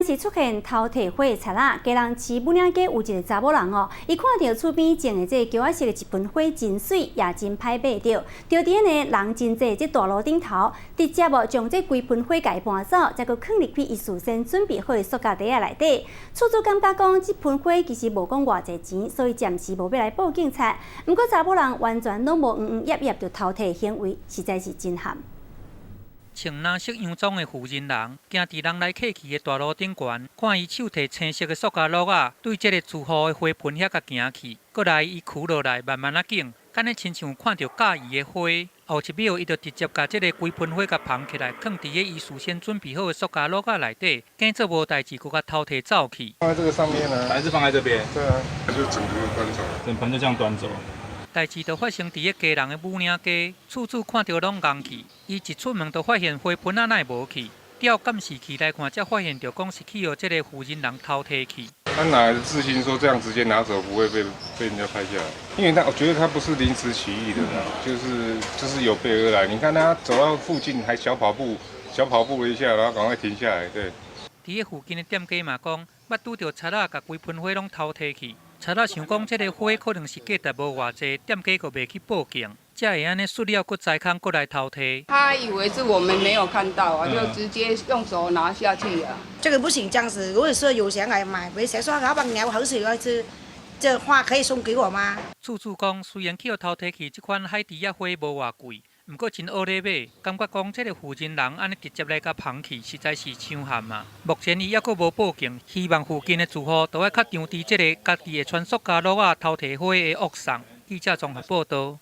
是出現偷提花的賊仔，基隆市武嶺街有一个查某人哦，伊看著厝邊種的這个菊仔色的一盆花真媠，也真歹買著，就佇彼个人真濟這大路頂頭，直接哦將這規盆花共伊搬走，再閣囥入去伊事先準備好的塑膠袋仔內底。厝主感覺講，這盆花其實無講偌濟錢，所以暫時無欲來報警察。毋過查某人完全攏無囌囌揜揜就偷提行為，實在是真譀。穿藍色洋裝的婦人人，行佇人來客去的大路頂懸，看伊手提青色的塑膠簍仔，對這个住戶的花盆遐共行去，閣來伊趺落來，慢慢仔景，敢若親像看著佮意的花，後一秒伊就直接共這个規盆花共捧起來，囥佇个伊事先準備好的塑膠簍仔內底，假做無代誌，閣共偷提走去。放在這個上面呢？還是放在這邊？對啊，就整個端走，整盆就這樣端走。代誌就發生佇个基隆的武嶺街，厝主看著攏愣去，伊一出門就發現花盆仔哪會無去，調監視器來看，才發現著講是去予這个婦人人偷提去。他哪來的自信說這樣直接拿走不會被人家拍下來？因為他我覺得他不是臨時起意的啦，就是有備而來。你看他走到附近還小跑步，小跑步了一下，然後趕快停下來。對。佇个附近的店家嘛講，捌拄著賊仔共規盆花攏偷提去。賊仔想講這个花可能是價值無偌濟，店家閣袂去報警，才會按呢輸了閣知空閣來偷提。他以為是我們沒有看到啊，就直接用手拿下去啊。這個不行，這樣子。如果說有錢來買，比如說老闆娘我好喜歡吃，這花可以送給我嗎？厝主講，雖然去予偷提去這款海豬仔花無偌貴，毋過真惡禮買，感覺講這个婦人人按呢直接來共捧去，實在是傷譀啊！目前伊猶閣無報警，希望附近的住戶都愛較張持這个家己會穿塑膠簍仔偷提花的惡送。記者綜合報導。